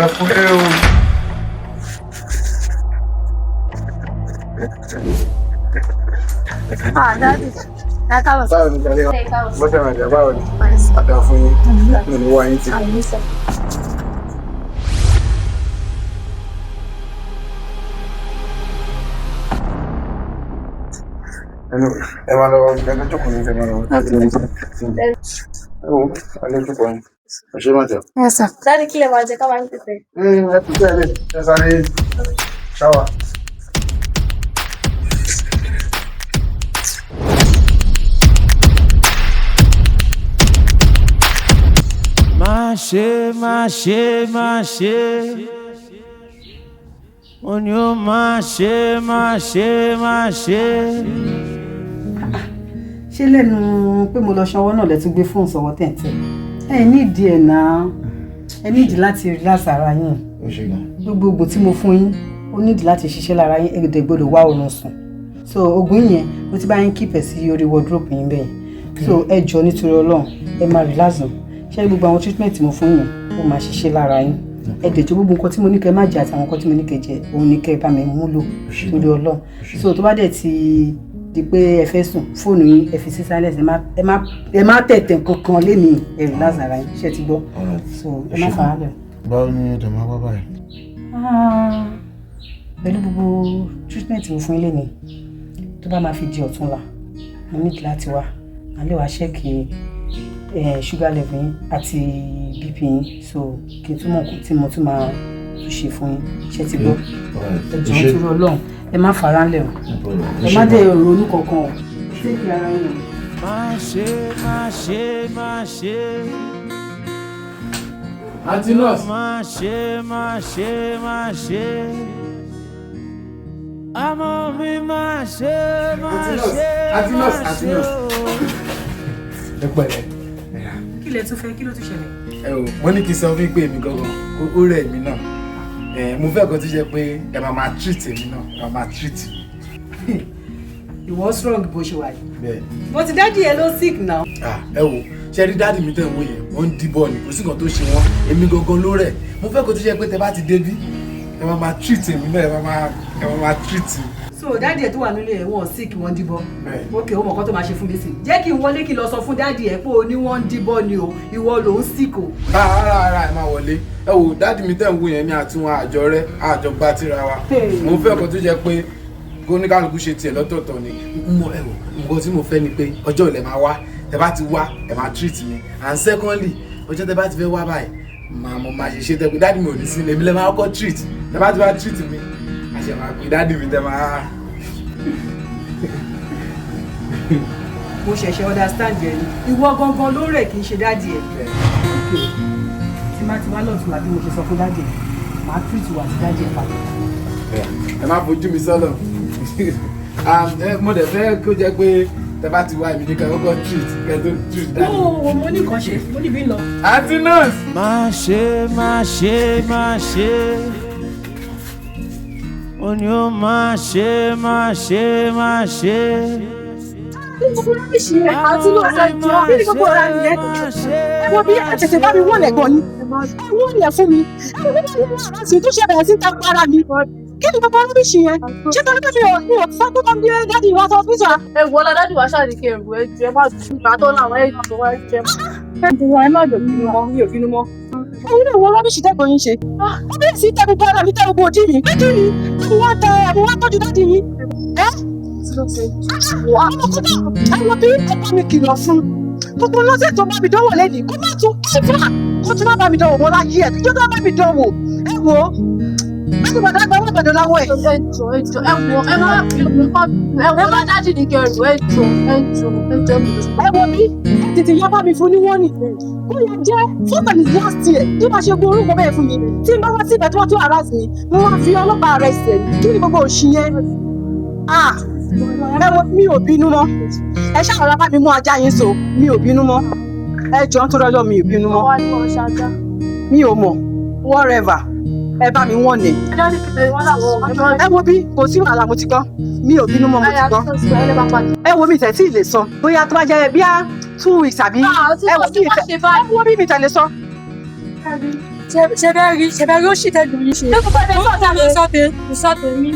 Ẹ fún ẹ o. Ah, daddy. Ẹ káàbọ̀ sir. Báwo ni Jalẹ́ wa? Ẹ káàbọ̀ sir. Bọ́sẹ̀ màjà, báwo ni? Fine, sir. Àdá fún yín. Mi ní wá yín tì. Àmín, sir. Ẹnu ẹ máa lọ, ẹ lọ jókòó ní, ẹ máa lọ. Ẹ wo, ẹ lọ jókòó ní. Ẹ ṣé màjà. Yes, sir. Daddy, kí lẹ máa jẹ ká máa ń tètè? Ẹ kú tẹ́lẹ̀, ẹ sáré ṣáwà. Má ṣe, má ṣe, má ṣe. Mo ní ó má ṣe, má ṣe, má ṣe. Ṣé lẹ́nu pé mo lọ sanwó náà lẹ́tún gbé fóònù sọ́wọ́ tẹ̀ǹtẹ̀? Ẹ nídìí ẹ̀ náà, ẹ nídìí láti relax ara yín. Ó ṣe gan. Gbogbo oògùn tí mo fún yín, ó nídìí láti ṣiṣẹ́ lára yín. Ẹ dẹ̀ gbọ́dọ̀ wá oorun sùn. So oògùn yẹn, mo ti bá yín keep ẹ̀ sí orí wardrobe yín bẹ́ẹ̀. So ẹ jọ, nítorí Ọlọ́run, ẹ máa relax o. Ṣé gbogbo àwọn treatment tí mo fún yín, ó máa ṣiṣẹ́ lára yín. Ẹ dẹ̀ jọ, gbogbo nǹkan tí mo ní kẹ́ má jẹ àti àwọn nǹkan tí mo ní kẹ́ jẹ, òun ní kẹ́ bá mi múlò, torí Ọlọ́run. So tó bá dẹ̀ ti di pé ẹ fẹ́ sùn, fóònù yín, ẹ fi sí silence. Ẹ má tẹ̀tẹ̀ kankan lénìí. Ẹ relax ara yín, ṣé ti gbọ́? So ẹ má fara lẹ̀. Báwo ni ẹ dẹ̀ máa wá báyìí? Ah, pẹ̀lú gbogbo treatment mo fún yín lénìí, tó bá máa fi di ọ̀túnla, mo need láti wá, màá lè wá check sugar level yín àti BP yín, so kí n túmọ̀ nǹkan tí mo tún máa tún ṣe fún yín. Ṣé ti gbọ́? Ẹ jọ̀ọ́, nítorí Ọlọ́run, ẹ má fara ńlẹ̀ o. Ẹ má dẹ̀ ronú kankan o. Take care ara yín o. Má ṣe, má ṣe, má ṣe. Aunty nurse. Má ṣe, má ṣe, má ṣe. Ọmọ mi, má ṣe, má Aunty nurse, ṣe, Aunty má nurse, Aunty ṣe nurse. o. Ẹ pẹ̀lẹ́. Kí lẹ tún fẹ́? Kí ló tún ṣẹlẹ̀? Ẹ o, mo ní kí n sọ fún yín pé èmi gangan, ó rẹ̀ èmi náà. Ẹ mo fẹ́ kan tó jẹ́ pé ẹ máa máa treat èmi náà, ẹ máa máa treat mi. Ìwọ strong bó ṣe wà yìí. Bẹ́ẹ̀. But daddy ẹ ló sick now. Ah, ẹ wo, ṣe rí daddy mi tẹ̀ ń wò yẹn, wọ́n ń díbọ̀ ni, kò sí nǹkan tó ṣe wọ́n. Èmi gangan ló rẹ̀. Mo fẹ́ kan tó jẹ́ pé tẹ bá ti débí, ẹ máa máa treat èmi náà, ẹ máa máa treat mi. So daddy ẹ tó wà nílé ẹ, wọn sick, wọ́n díbọ́? Bẹ́ẹ̀. Ok, ó mọ̀ kọ́ tó máa ṣe fún mi sí. Jẹ́ kí n wọlé, kí n lọ sọ fún daddy ẹ pé o ní wọ́n ń díbọ́ ni o, ìwọ ló ń sick o. Rárá rárá, ẹ máa wọlé. Ẹ wò, daddy mi tẹ̀ ń wò yẹn ní àti wọn àjọ rẹ àjọ gbá tíra wa. Mo fẹ́ kan tó jẹ́ pé kó ní kálukú ṣe tiẹ̀ lọ́tọ̀ọ̀tọ̀ ni. Mo ẹ wò, nǹkan tí mo fẹ́ ni pé ọjọ́ ilẹ̀ máa wá, tẹ bá ti wá, ẹ máa treat mi. And secondly, ọjọ́ tẹ bá ti fẹ́ wá báyìí, màá mo máa ṣe ṣe tẹ pé daddy mi ò ní sí ilé, èmi lẹ máa kọ́kọ́ treat. Tẹ bá ti wá treat mi, àṣẹ máa pe daddy mi tẹ máa. Mo ṣẹ̀ṣẹ̀ understand ẹ ni. Ìwọ gangan ló rẹ̀, kì í ṣe daddy ẹ. Ok, tí má ti wá lọ́tún, àbí mo ṣe sọ fún daddy ẹ, màá treat wà sí daddy ẹ papọ̀. Ẹ má fojú mi sọ́nà. Mo dẹ̀ fẹ́ kó jẹ́ pé tẹ bá ti wá, èmi ní kẹ́ kọ́kọ́ treat kẹ́ tó treat daddy. Ó mo ní kan ṣe, mo níbi ń lọ. Aunty nurse. Má ṣe, má ṣe, má ṣe. Mo ní ó má ṣe, má ṣe, má ṣe. Àti ló sọ ìjọ kí ni gbogbo ọ̀rá nìyẹn? Ẹ wo bí ẹ tètè bá mi wọ́n lẹ̀gbọ́n yín. Ẹ wọ́n yẹn fún mi. Ẹ wo bí wọ́n wọ́n sí tó ṣe bẹ̀rẹ̀ sí ta para mi. Kí ni gbogbo rubbish yẹn? Ṣé torí pé mi ò sọ pé kọ́ gbé daddy wá sọ hospital? Ẹ wọ ọlá daddy wa ṣáà ní kí ẹ rù. Ẹ jù, ẹ má dùn ìgbà tó láwọn. Ẹ jù wá, ẹ jù, ẹ jù, ẹ má dùn bínú mọ́, mi ò bínú mọ́. Ẹ̀yin náà wo rubbish tẹ́gbọ̀n yín ṣe. Wọ́n bẹ̀rẹ̀ sí tẹ gbogbo ara mi, tẹ gbogbo òdì mi. Pé kí ni? Mo wá tẹ, mo wá tọ́jú daddy yín. Ẹ́ ọmọ kúta, ẹ wo bí, ẹ bá mi kìlọ̀ fún gbogbo lọ́sẹ̀ tó bá mi dánwò lẹ́nìí, kó má tún ẹ̀fà, kó tún má bá mi dánwò mọ́ láyé ẹ̀ tó bá mi dánwò. Ẹ wo, láti bàdá gba owó ìbàdàn láwọ̀ ẹ̀. Ẹ jù, ẹ jù, ẹ wọ, ẹ má ẹ wọ ọlá daddy ní kí ẹ rù. Ẹ jù, ẹ jù, ẹ jù. Ẹ wo bí, ẹ tètè yá bá mi fún ní wọ́n nì kó yẹ jẹ́ first and last year tó bá ṣe gbọ́ orúkọ bẹ́ẹ̀ fún mi. Tí n bá wá sí ibẹ̀ tó wá tó harass mi, mo máa fi ọlọ́pàá arrest ẹ̀. Kí ni gbogbo òṣì yẹn? Ah, ẹ wo, mi ò bínú mọ́. Ẹ ṣàrọ̀lá bá mi mú ajá yín so. Mi ò bínú mọ́. Ẹ jọ ń tó lọ́jọ́, mi ò bínú mọ́. Wá ní wọn ṣáájá. Mi ò mọ̀, whatever, ẹ bá mi wọ́n ni. Daddy wọn làwọn. Ẹ wo bí, kò sí wàhálà, mo ti gbọ́. Mi ò bínú mọ́, mo ti gbọ́. Ẹ wo, mi tẹ̀ tí ì lè sọ bóyá tó bá jẹ́ bíá 2 weeks àbí. Ẹ wo bí mi tẹ̀, ẹ wo bí mi tẹ̀ lè sọ. Ṣe bẹ́ẹ̀ rí, ṣe bẹ́ẹ̀ rí, ó sì tẹ́lu yìí ṣe. Sọ́tẹ̀ mi.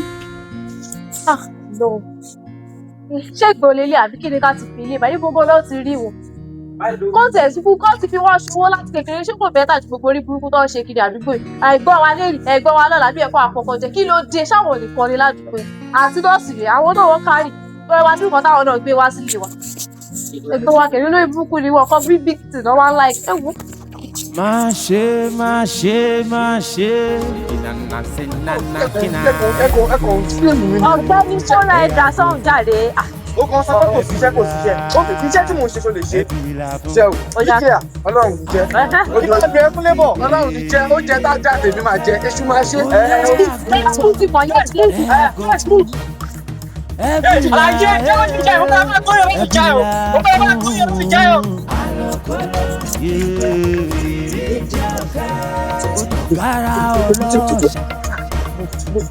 Ṣé ìgbòho ilé àbí kí ni ká ti fi ilé báyìí gbogbo lọ́ọ́ ti rí wọn? Kóòtù ẹ̀sùn fún kóòtù fi wọ́n ṣòwò láti kékeré, ṣé kò bẹ́tà ju gbogbo orí burúkú tó ń ṣe kiri àdúgbò yìí? Àìgbọ́n wa lérì, ẹ̀gbọ́n wa lọ́la bí ẹ̀kọ́ àkọ́kọ́ jẹ, kí ló dé ṣáwọn ò lè kọrin ládùúgbò yìí? Àti nọ́ọ̀sì rẹ̀, àwọn náà wọ́n kárì wọ́n wá dúkọ̀ táwọn náà gbé wá sílé wa. Ẹ̀gbọ́n wa kẹ̀lé lórí burúkú ni wọ́n kọ́ bí big thing náà wá ń láì ẹ̀wù. Má ṣe, má ṣe, má ṣe. Ẹkọ fíìmù mi. Ọ̀gbẹ́ni sọ́ra ẹ̀dá sọ̀hún jáde. Ó kàn sọ pé kò síṣẹ́, kò síṣẹ́. Ó fi iṣẹ́ tí mò ń ṣe ṣo lè ṣe. Ṣé o? Ọjà. Kíkẹ́ Ọlọ́run ní jẹ́. Ojú ọjọ́ ẹkún lébọ̀. Ọlọ́run ní jẹ́, ó jẹ́ tá jáde mi máa jẹ, èṣù máa ṣe. Àlàyé jẹ́ ó ti jẹ́ ó bá máa kórè ó ti jẹ́ o. Ó bá máa kórè ó ti jẹ́ o.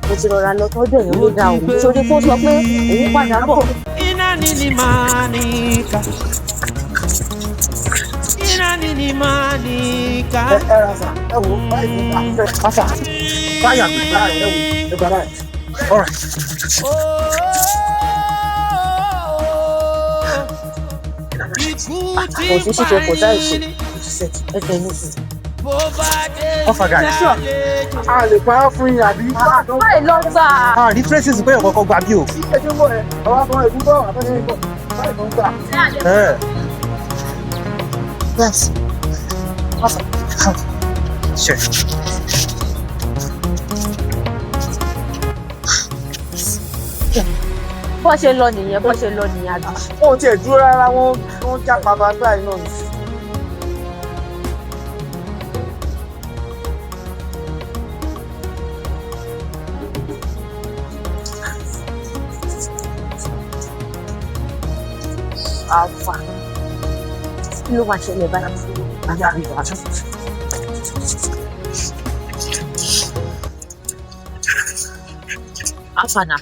Mo ti rọra lọ tọ́jú ẹ̀yìn ló dáa o, torí kó sọ pé òun padà bọ̀. Iná ni ni máa ní ká. Iná ni ni máa ní ká. Ẹ ra sà, ẹ wo báyìí ní ká. Pásà, báyà mi báyìí, ẹ wo, ẹ gbà báyìí. All right. Kò sí ṣíṣe, kò sáì ṣe ẹsẹ̀ ní sí. Ọfà guys. A lè pa á fún yín àbí? Báyìí lọ sà. A rí traces pé ọ̀kọ̀ọ̀kan gba bí o. Ẹ ti ń bọ̀ ẹ, àwọn afọ ẹ̀kú bọ̀, àfẹ́sẹ̀ ń bọ̀, báyìí kan gbà. Yes. Sure. Bó ṣe lọ nìyẹn, bó ṣe lọ nìyẹn àbí. Wọn ò tiẹ̀ dúró rárá, wọ́n já bàbá báyìí náà ni. Àfà, kí ló máa ṣẹlẹ̀ báyìí? Àfà náà.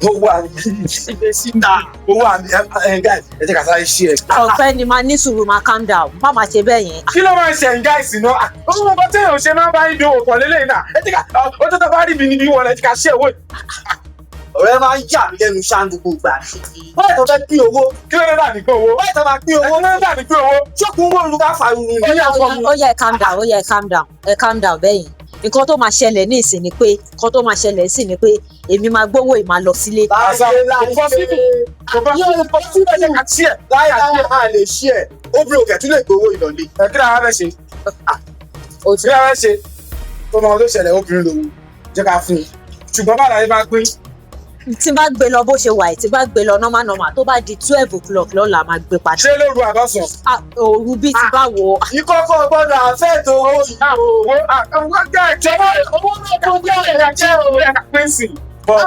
Ó wà ní síta, ó wà ní ẹ guys, ẹ jẹ́ ká sáré ṣí ẹ. Ọ̀gbẹ́ni máa ní sùúrù, máa calm down, má máa ṣe bẹ́ẹ̀ yẹn. Kí ló máa ń ṣe ẹ̀yin guys náà? Ó mọ̀ bá téèyàn ṣe máa ń bá yín dòwò pọ̀ lélẹ́yìn náà. Ẹ jẹ́ ká ọjọ́ tó bá rí mi níbi wọn, ẹ jẹ́ ká ṣe owó. Ọ̀rẹ́ máa ń yà mí lẹ́nu ṣáà gbogbo ìgbà. Báyìí tó fẹ́ pín owó. Kí ló dé dà ní pé owó? Báyìí tó máa pín owó. Kí ló dé dà ní pé owó? Ṣọ́kùn owó olùkọ́ àfàrùn ni. Ó yẹ, calm down, ó yẹ, calm down, ẹ calm down bẹ́ẹ̀ yẹn. Nǹkan tó máa ṣẹlẹ̀ ní ìsìn ni pé, nǹkan tó máa ṣẹlẹ̀ sí ni pé èmi máa gbówó ì máa lọ sílé. Àṣà kò possible. Kò possible. Ẹ jẹ́ ká ṣí ẹ̀. Láyà ṣí ẹ̀ máa lè ṣí ẹ̀. Obìnrin òkè tún lè gbowó ìlọ̀lẹ̀. Ẹ kí la fẹ́ ṣe? Kí la fẹ́ ṣe? Tó mọ ohun tó ṣẹlẹ̀, obìnrin lòun jẹ́ ká fún un. Ṣùgbọ́n báwo la ṣe máa pín? Tí n bá gbé lọ bó ṣe wà yìí, tí n bá gbé lọ normal normal, tó bá di 12 o'clock lọ́la, máa gbé padà. Ṣé lóru àbọ̀sán? Ah, òru bíi ti báwo? Ìkọ́kọ́ gbọ́dọ̀ àfẹ́ tó owó yìí. Owó àwọn ọ̀gá ìjọba owó náà tó jẹ́ ẹ̀yà jẹ́ òun ẹ̀ka pín sí. Bọ̀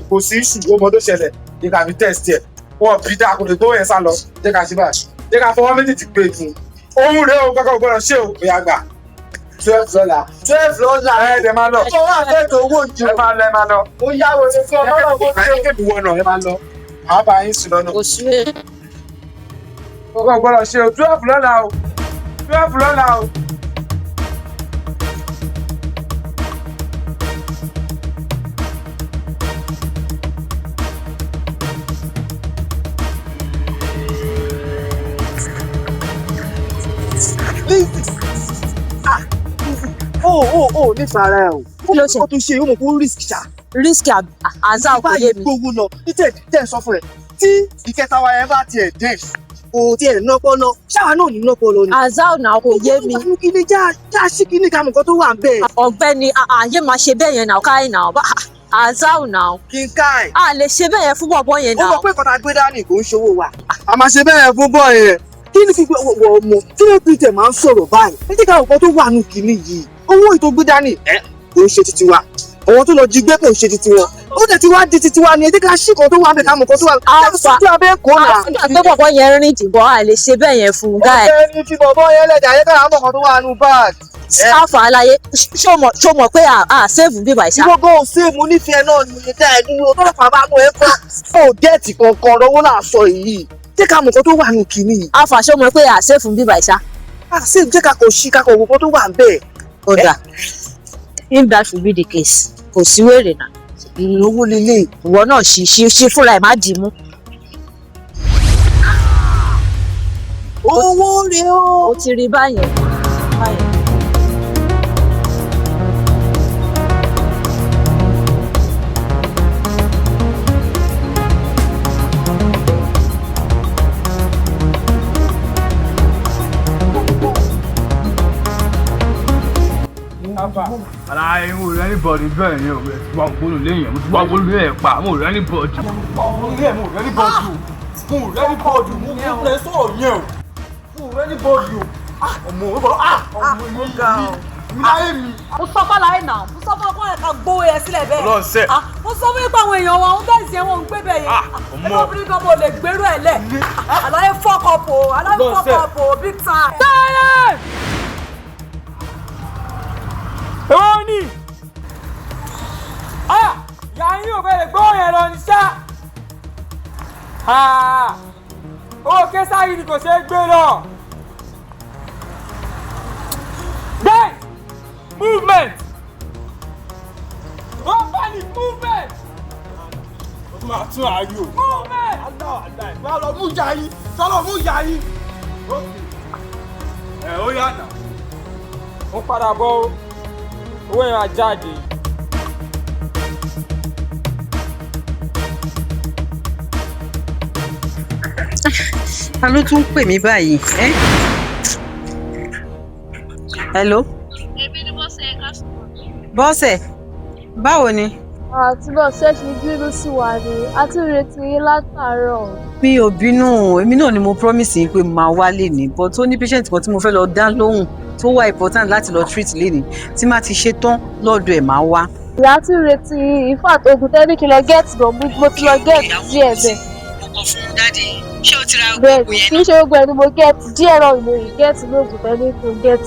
kò sí ìṣù, ó mọ tó ṣẹlẹ̀, jẹ́ ká fi test ẹ̀. Wọ́n bí dáa kò lè tó yẹn sá lọ, jẹ́ ká ṣe báyìí. Jẹ́ ká fọwọ́ méjèèjì pé fún un. Ohun rẹ̀ o, kọ́kọ́ gbọ́dọ̀ ṣé o, ìyá gbà. $12. $12. Ẹ ẹ̀ máa lọ. Ìkọ́kọ́ àfẹ́ tó owó yìí. Ẹ máa lọ, ẹ máa lọ. Ó yáwó ṣe fún ọmọ náà kó Ẹ kébì wọnà, ẹ máa lọ. Àwọn bá yín sùn lọ́nà. Kò sí. Kọ́kọ́ gbọ́dọ̀ ṣe o, $12 o. $12 o. Ó nífẹ̀ẹ́ ara ẹ̀ o. Kí ló ṣe? Ó tún ṣe ó mọ̀ kó risk ṣá. Risk àzá kò yé mi. Gbogbo lọ ní tẹ̀ tẹ̀ sọ fún ẹ tí ìkẹta wa yẹn bá tiẹ̀ dẹ̀ kò tiẹ̀ nọ́pọ́nọ́ ṣáwa náà ní nọ́pọ́nọ́ ni. Àzá ọ̀nà kò yé mi. Kí ni já já sí kí ni ká mọ̀ nǹkan tó wà ń bẹ̀. Ọ̀gbẹ́ni àyè máa ṣe bẹ́ẹ̀ yẹn náà káyìn náà àzá ọ̀nà. Kí n ká ẹ̀. A lè ṣe bẹ́ẹ̀ yẹn fún bọ̀bọ̀ yẹn Ó náà. mọ̀ pé nǹkan tá a gbé dání kò ń ṣòwò wa. A máa ṣe bẹ́ẹ̀ fún bọ́ọ̀ yẹn. Kí ni fi wọ ọmọ tí wọ́n fi tẹ̀ máa ń sọ̀rọ̀ báyìí? Ní kíkà nǹkan tó wà nù kìíní yìí. Owó ètò gbé dání ẹ̀ kò ń ṣe titi wa. Àwọn tó lọ jí gbé kò ń ṣe titi wọn. Ó dẹ̀ ti wá di titi wa ni ẹ jẹ́ ká ṣí kan tó wà bẹ́ẹ̀ ká mọ̀ kan tó wà. Alfa Tí abẹ́ kó nà. Alfa pé bọ̀bọ̀ yẹn rìn jìbọn, a lè ṣe bẹ́ẹ̀ yẹn fún un guy. Ọ̀gbẹ́ni fi bọ̀bọ̀ yẹn lẹ̀jà yẹ ká mọ̀ kan tó wà nù báàgì. Alfa aláyé, ṣó mọ̀ pé à save bíbà ìṣá. Ìwọ gan ò ṣe mo nífẹ̀ẹ́ náà ni mo dá ẹ dúró tọ́lọ́pàá bá mú ẹ kọ́. Ó gẹ́ẹ̀tì kankan lọ́wọ́ là ń sọ yìí. Jẹ́ ká mọ̀ kan tó wà nù kìíní yìí. Alfa, ṣó mọ̀ pé à save bíbà ìṣá. Ṣé jẹ́ ká kò ṣí ká kò wò kó tó wà bẹ́ẹ̀. Kódà if that should be the case, kò sí wèrè náà. Owó lélẹ̀. Ìwọ náà ṣí ṣí ṣí fúnra ẹ̀, má dì í mú. Owó rèé o. O ti rí báyẹn. Báyẹn. Aláì, mo rẹ́ ní bọ̀dì bẹ́ẹ̀ ni o, ti wá gbólú léyìn, mo ti wá gbólú léyìn pa, mo rẹ́ ní bọ̀dì. Mo rẹ́ ní bọ̀dì o, mo rẹ́ ní bọ̀dì, mo rẹ́ sọ̀rọ̀ yẹn o, mo rẹ́ ní bọ̀dì o, ọmọ mi bọ̀, ọmọ mi mi láyé mi. Mo sọ fún aláì náà, mo sọ fún ọkọ yẹn ká gbówó yẹn sílẹ̀ bẹ́ẹ̀. Ọlọ́sẹ̀. Mo sọ fún yín pé àwọn èèyàn wọn, àwọn bẹ́ẹ̀ sì wọn ò ń gbé bẹ́ẹ̀ yẹn. Ẹgbẹ́ obìnrin kan mo lè gbérú ẹ̀ lẹ̀. Àlàyé fọ́kọ̀pọ̀, àlàyé fọ́kọ̀pọ̀ big time. Sẹ́yìn! Èwo ni? Ìyá yín ò fẹ́ lè gbọ́ yẹn lọ ní ṣá. Owó Késàrì ni kò ṣeé gbé lọ. Then movement. Company movement. O tún máa tún àárí o. Movement. Aláwọ̀ aláì, wàá lọ mú ìyá yín, sọ́lọ́ mú ìyá yín. Ẹ ó yà nà. Mo padà bọ̀ o, owó yẹn á jáde. Ta ló tún ń pè mí báyìí ẹ́? Hello. Èmi ni Bọ́sẹ̀, ká sùn. Bọ́sẹ̀, báwo ni? Àti náà ṣẹ́ẹ̀ṣì bínú sí wa ni, a ti ń retí yín látàárọ̀. Mi ò bínú, èmi náà ni mo promise yín pé màá wá lénìí, but ó ní patient kan tí mo fẹ́ lọ dá lóhùn tó wà important láti lọ treat lénìí. Tí má ti ṣe tán lọ́dọ̀ ẹ̀, máa wá. Ìyá ti ń retí yín, in fact oògùn tẹ́lẹ̀ kí n lọ get gan, mo ti lọ get díẹ̀ bẹ́ẹ̀. Mo kọ fún daddy, ṣé o ti ra Bẹ́ẹ̀ kì í ṣe gbogbo ẹ̀ ni mo get, díẹ̀ náà ni mo rí get ní oògùn tẹ́lẹ̀ kí n get.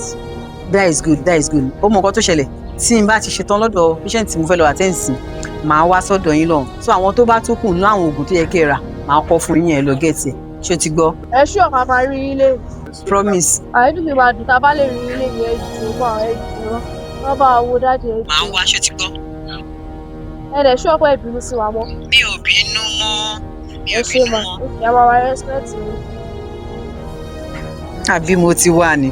That is good, that is good. Ó mọ nǹkan tó ṣẹlẹ̀, tí n bá ti ṣe tán lọ́dọ̀ patient tí mo fẹ́ lọ attend sí, màá wá sọ́dọ̀ yín lọ́hùn. So àwọn tó bá tó kù nínú àwọn oògùn tó yẹ kí ẹ rà, màá kọ fún yín, ẹ lọ get ẹ̀. Ṣé o ti gbọ́? Ẹ ṣú ọ̀pá máa rí yín lé. Promise. Àìdùn mi máa dùn tá a bá lè rí yín lé ní ẹjọ́ mọ́ ẹjọ́ wọ́n bá wo dájú ẹjọ́. Màá wá, ṣé o ti gbọ́? Ẹ dẹ̀ ṣú ọ̀pá ìbínú sí wa mọ́. Mi ò bínú mọ́. Mi Ẹ ò ṣe bínú mà, mọ́. ó kì í máa wá respect yín. Àbí mo ti wà ní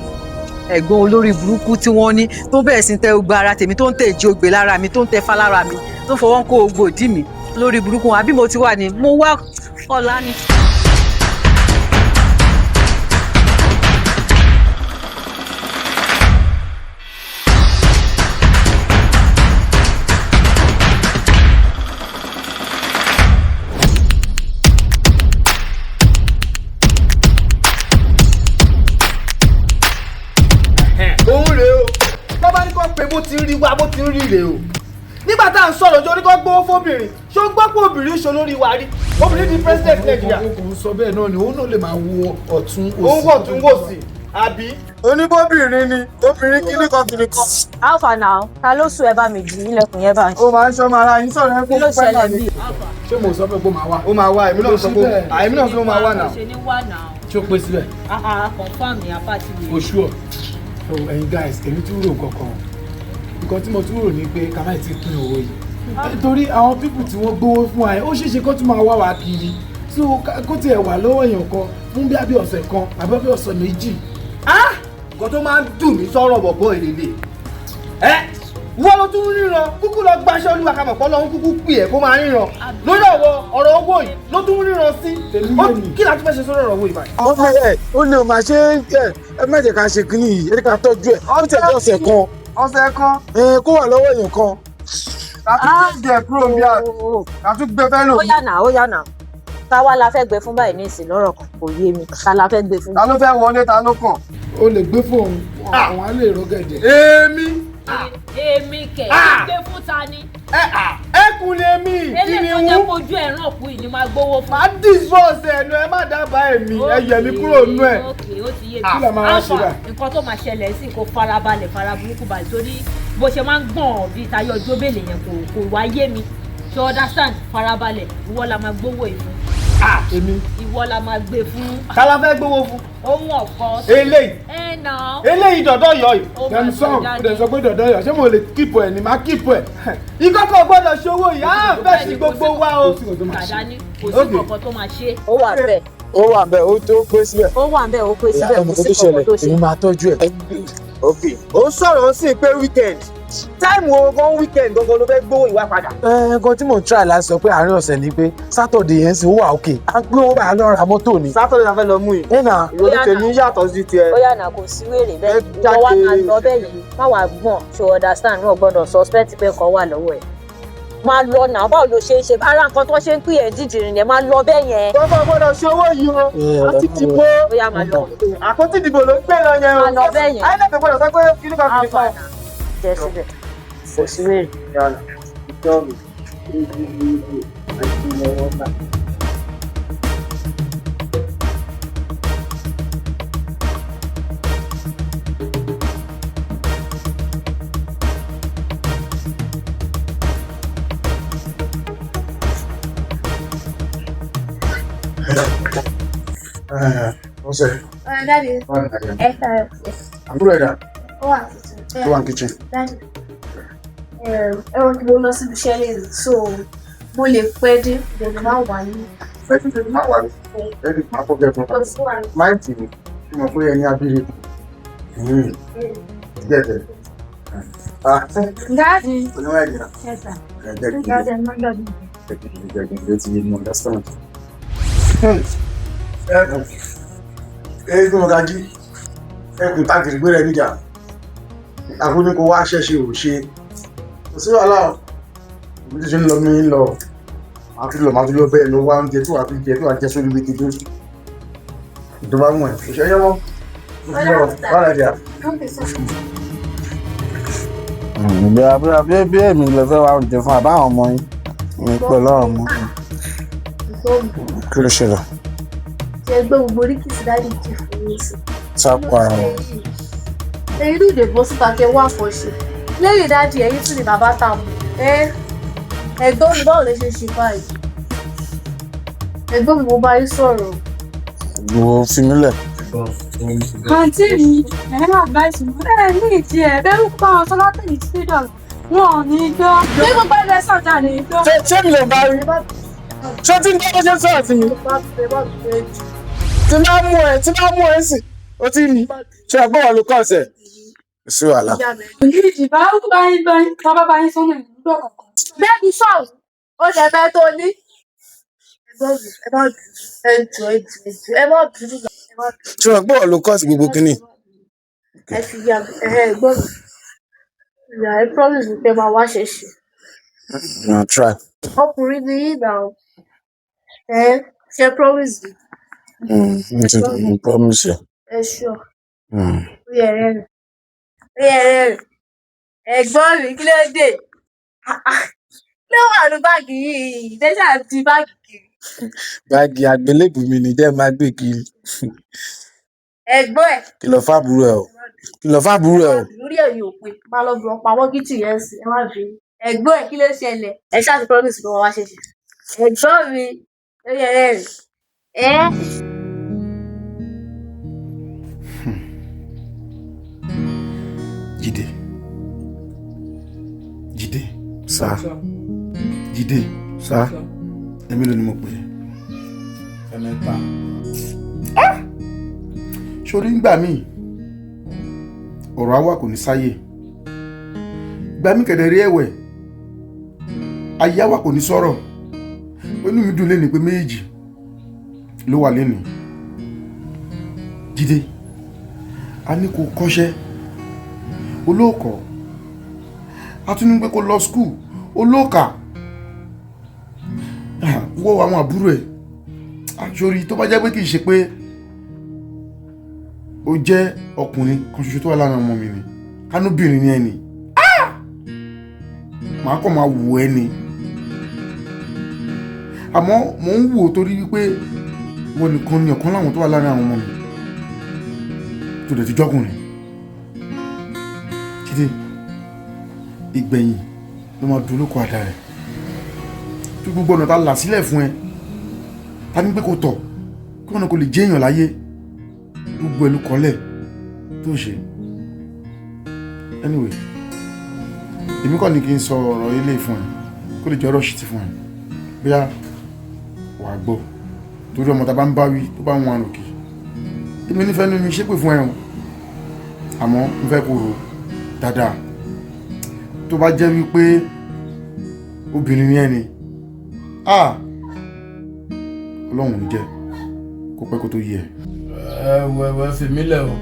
ẹ̀gbọ́n olórí burúkú tí wọ́n ní tó bẹ̀rẹ̀ sí ń tẹ ogbà ara tèmi, tó ń tẹ ìjì ogbè lára mi, tó ń tẹ fá lára mi, tó fọwọ́ ń kó ogbò ìdí mi lórí burúkú wọn. Àbí mo ti wà ní mo wá ọ̀la ni. Òun rèé o, tó bá ní kó pé bó ti ń rí wa, bó ti ń rí rèé o. Nígbà tá à ń sọ̀rọ̀ jọ ní kó gbówó fóbìnrin, ṣé ó gbọ́ pé obìnrin ṣe olórí wa rí? Obìnrin di president Nàìjíríà. Ó kò ń sọ bẹ́ẹ̀ náà ni, òun náà lè máa wo ọ̀tún òsì. Òun wọ̀ tún wò sí, àbí? Oníbóbìnrin ni, obìnrin kíní kan kìnìún kan. Alpha now, ta ló sùn? Ẹ bá mi jì ilẹ̀kùn yẹn báyìí. Ó máa ń ṣọ́ máa ra yín sọ̀rọ̀ ẹ Kí ló ṣẹlẹ̀ bí? Ṣé mo sọ pé kó máa wá? Ó máa wá, èmi náà sọ pé èmi náà sọ pé ó máa wá náà. Ṣe ní wà náà. Ṣé ó pé síbẹ̀? Confam ní apá ti wèrè. Oṣù ọ̀. So ẹ̀yin guys, èmi tún rò nǹkan kan. Nǹkan tí mo tún rò ni pé ká má ti pín owó yìí. Nítorí àwọn people tí wọ́n gbówó fún wa yẹn, ó ṣeéṣe kó tún máa wá wa kiri. So kó tiẹ̀ wà lọ́wọ́ èèyàn kan fún bí abí ọ̀sẹ̀ kan àbí bí ọ̀sẹ̀ méjì. Nǹkan tó máa ń dùn mí sọ̀rọ̀ bọ̀bọ̀ ìrèlè ẹ, wọ́n ló tún ríran kúkú lọ gbaṣẹ́ olúwa ká mọ̀ pé Ọlọ́run kúkú pè ẹ́ kó máa ríran lórí ọ̀rọ̀ owó yìí ló tún ríran sí. Kí la tún fẹ́ ṣe sórí ọ̀rọ̀ owó yìí báyìí. Ó fẹ́ ẹ̀ ó ní o máa ṣe é, ẹ má jẹ́ ká ṣe kínní yìí, ẹ jẹ́ ká tọ́jú ẹ̀, ó tẹ̀ jẹ́ ọ̀sẹ̀ kan. Ọ̀sẹ̀ kan. Ẹ kó wà lọ́wọ́ èèyàn kan. Ká tún gbé kúrò bí a ká tún gbé fẹ́ lò. Ó yà náà, ó yà náà. Ta wá la fẹ́ gbé fún báyìí ní ìsìn lọ́rọ̀ kan, kò yé mi. Ta la fẹ́ gbé fún? Ta ló fẹ́ wọlé, ta ló kàn? O lè gbé fóun, àwọn á lè rọ́gẹ̀dẹ̀. Èmi. Èmi kẹ̀, gbé fún ta ni? Ẹkùn lè mí. Eléyìí tó jẹ́ kojú ẹ̀ ràn kú yìí ni máa gbówó fún. Má dìsọ́ọ̀sì ẹnu ẹ, má dábàá ẹ̀mí ẹ yẹ̀ mí kúrò nínú ẹ̀. Ok, ó ti yé mi. Kí la máa wá ṣe Alpha, báyìí? nǹkan tó máa ṣẹlẹ̀ sí, kò farabalẹ̀, fara burúkú balẹ̀, torí bó ṣe máa ń gbọ̀n bíi tayọ jóbélé yẹn kò wá yé mi. Ṣé o understand? Farabalẹ̀, ìwọ la máa gbówó ìfún. Èmi. Ìwọ la máa gbé fún. Ta la fẹ́ gbówó fún? Ohun ọ̀kan. Eléyìí. Ẹ nà. Eléyìí dọ̀dọ̀ yọ yìí. Ó máa Dem gbé song jáde. kò dẹ̀ sọ pé dọ̀dọ̀ yọ, ṣé mo lè kíìpù ẹ̀ ni? Máa kíìpù ẹ̀. Ìkọ́kọ̀ gbọ́dọ̀ ṣòwò yìí, á fẹ́ sí gbogbo wa o. Dàda ní kò sí kankan tó máa ṣe. Ó wà bẹ́ẹ̀. Ó wà bẹ́ẹ̀, ó tó pé síbẹ̀. Ó wà bẹ́ẹ̀, ó pé síbẹ̀, kò sí kankan tó ṣe. Èmi máa tọ́jú ẹ̀. Ok, ó sọ̀rọ̀ sí pé weekend táìmù wo gan weekend gangan ló fẹ́ gbówó ìwà padà. Ẹ nǹkan tí mò ń try láti sọ pé àárín ọ̀sẹ̀ ni pé Saturday yẹn sì ó wà òkè. À ń gbé owó báyà lọ ra mọ́tò ni. Saturday la fẹ́ lọ mú yìí. Ẹ nà. Ìrònú tèmi yàtọ̀ sí tiẹ̀. Ó yà nà kò sí wèrè bẹ́ẹ̀. Ìwọ wá máa lọ bẹ́ẹ̀ yẹn. Má wàá gbọ̀n, ṣo understand, wọn gbọ́dọ̀ suspect pé nǹkan wà lọ́wọ́ ẹ̀. Máa lọ nà, báwo ló ṣe ń ṣe? Ara nǹkan tó ṣe ń pè ẹ́ dídìrín yẹn, máa lọ bẹ́ẹ̀ yẹn. Kọ́kọ́ gbọ́dọ̀ ṣòwò yìí o. Àti dìbò. Ó yá máa lọ. Àpótí ìdìbò ló ń gbé lọ yẹn o. Máa lọ bẹ́ẹ̀ yẹn. INEC gbọ́dọ̀ sọ pé kíní kan kíní kan. Jẹ́ síbẹ̀. Kò sí wèrè. Ọ̀sẹ̀. Daddy. Ẹ káàárọ̀. Àbúrò ẹ̀dá Ó wà tuntun. tó wà ní kitchen. Daddy. Ẹ wọ́n kí mo lọ síbi iṣẹ́ lẹ́yìn, so mo lè pẹ́ dé, mo lè má wà ní. Fẹ́ẹ́ tètè má wà ní. Ẹ̀ẹ́dì máa fọ́ kẹ́kọ̀ọ́. Kò sí wàhálà. Máìtì ni tí mo pé ẹni abíire. Gẹ̀dẹ̀. Daddy. Oníwà ẹ̀dá. Yes, sir. Jẹ́ kí n Daddy, I'm not done. jẹ́ kí n jẹ́ kí n jẹ́ ti mo understand. Ẹkùn eégún ọ̀gájí ẹkùn tágìrì gbé rẹ níjà àfúní kò wá ṣẹ̀ṣẹ̀ ò ṣe kò sí wàhálà o òbí tó ṣe ń lọ mí ń lọ màá tún lọ màá tún lọ bẹ́ẹ̀ lọ wá oúnjẹ tí wàá fi jẹ tí wàá jẹ sórí ibi tó tó bá wù ẹ́ kò ṣe é yẹ mọ́ mo ti lọ wàhálà díà. Okay, sir. Ìgbà bí èmi lè fẹ́ wá oúnjẹ fún àbáwọn ọmọ yín mi pẹ̀lú àwọn ọmọ Ẹ̀gbọ́n mi, kí ló ṣẹlẹ̀ ṣe gbọ́ gbogbo oríkì tí dáàdì kì fún mi sí. sápò ara wọn. Ẹ̀yin ló lè bọ́ síta kẹ́ wá àfọ̀ṣe. Lẹ́yìn dáàdì, ẹ̀yin tún ni bàbá tá a mọ̀. Ẹ ẹ̀gbọ́n mi, báwo lè ṣe ṣe báyìí? Ẹ̀gbọ́n mi, mo bá yín sọ̀rọ̀. Wo fi mí lẹ̀. Àǹtí mi, ẹ̀ ń advice mi, ẹ ní ìdí ẹ̀ bẹ́ẹ̀ ń pa àwọn sọlá tẹ̀lé títí dọ̀là. Wọn ò ní gbọ́. Bí gbogbo ẹgbẹ́ sọ̀tà ní gbọ́. Ṣé mi lè bá rí? Ṣé tí n bá ṣe ń sọ̀rọ̀ sí mi? Tí bá mú ẹ, tí bá mú ẹ sì, o ti rí. Ṣé ẹ̀gbọ́n wa ló kọ̀ ọ̀sẹ̀? Kò sí wàhálà. Ní ìdí bá ń bá yín bá yín bá bá yín sọ́nà ìlú gbọ́ kọ̀ọ̀kan. Bẹ́ẹ̀ni sọ̀rọ̀, ó lè fẹ́ tó ní. Ẹ̀gbọ́n mi, ẹ má bínú, ẹ jọ̀ọ́, ẹ jọ̀ọ́, ẹ jọ̀ọ́, ẹ má bínú, ẹ má bínú. Ṣé ẹ̀gbọ́n wa ló kọ̀ sí gbogbo kínní? Ẹ fi yà mí, ẹ ẹ̀gbọ́n mi. Ìyá ẹ promise mi pé máa wá ṣẹ̀ṣẹ̀. Na try. Ọkùnrin ni yín náà. Ẹ ṣe promise mi. Mo ti mo promise you. Ẹ ṣọ́. Mm. Ó yẹ rẹ́rìn. Ó yẹ rẹ́rìn. Ẹ̀gbọ́n mi, kí ló dé? Kí ló wà ní báàgì yìí? Ìdẹ́sà ti báàgì kiri. Báàgì àgbélébùú mi ni jẹ́ máa gbé kiri. Ẹ̀gbọ́n ẹ̀. Kìlọ̀ fábùrú ẹ o. Kìlọ̀ fábùrú ẹ o. Lórí ẹ̀yìn òpin, máa lọ bù ọ́ pamọ́ kìtì yẹn sí, ẹ má bínú. Ẹ̀gbọ́n ẹ̀, kí ló ṣẹlẹ̀? Ẹ ṣáà ti promise pé wọ́n wá ṣẹ̀ṣẹ̀. Ẹ̀gbọ́n mi, ó yẹ rẹ́rìn. Ẹ́ Jídé. Jídé. Sá. Jídé. Sá. Ẹ̀mí ló ni mo pè é. Ẹ̀mẹ́ta. Sórí ńgbà míì, ọ̀rọ̀ àwa kò ní sáyè. Ìgbà míì kẹ̀dẹ̀ rí ẹ̀wẹ̀. Ayé àwa kò ní sọ̀rọ̀. Inú mi dùn lénìí pé méjì ló wà lénìí. Jídé, a ní kó kọ́ṣẹ́, olóòkọ́, a tún ní pé kó lọ skul, olóòkà. Wo àwọn àbúrò ẹ̀ àṣorí tó bá jẹ́ pé kì í ṣe pé ó jẹ́ ọkùnrin kan ṣoṣo tó wà lára ọmọ mi ni, kánúbìnrin ni ẹni màá kàn máa wò ẹ́ ni. Àmọ́ mò ń wò ó torí wípé wọn nìkan ni ọ̀kan láwọn tó wà lára àwọn ọmọ mi tó dẹ̀ ti jọ́kùnrin. Jídé, ìgbẹ̀yìn ló máa dúró kó àdá rẹ̀ tó gbogbo ọ̀nà tá a là sílẹ̀ fún ẹ Ta ní pé kò tọ̀ kí wọn kò lè jẹ́ èèyàn láyé, gbogbo ẹ̀ ló kọ́lẹ̀ tó ṣe. Anyway, èmi kọ́ ni kí n sọ ọ̀rọ̀ ilé fún ẹ kó lè jẹ́ ọ̀rọ̀ ṣìtì fún ẹ, bóyá wàá gbọ́, torí ọmọ tá a bá ń bá wí tó bá ń wọn àròkè. Èmi nífẹ̀ẹ́ nu mi ṣépè fún ẹ o, àmọ́ n fẹ́ kó rò dáadáa. Tó bá jẹ́ wípé obìnrin ni ẹ ni, ah, Ọlọ́run ò ní jẹ́ kó pẹ́ kó tó yé ẹ. Ẹ wọ ẹ wọ ẹ fi mí lẹ̀ o.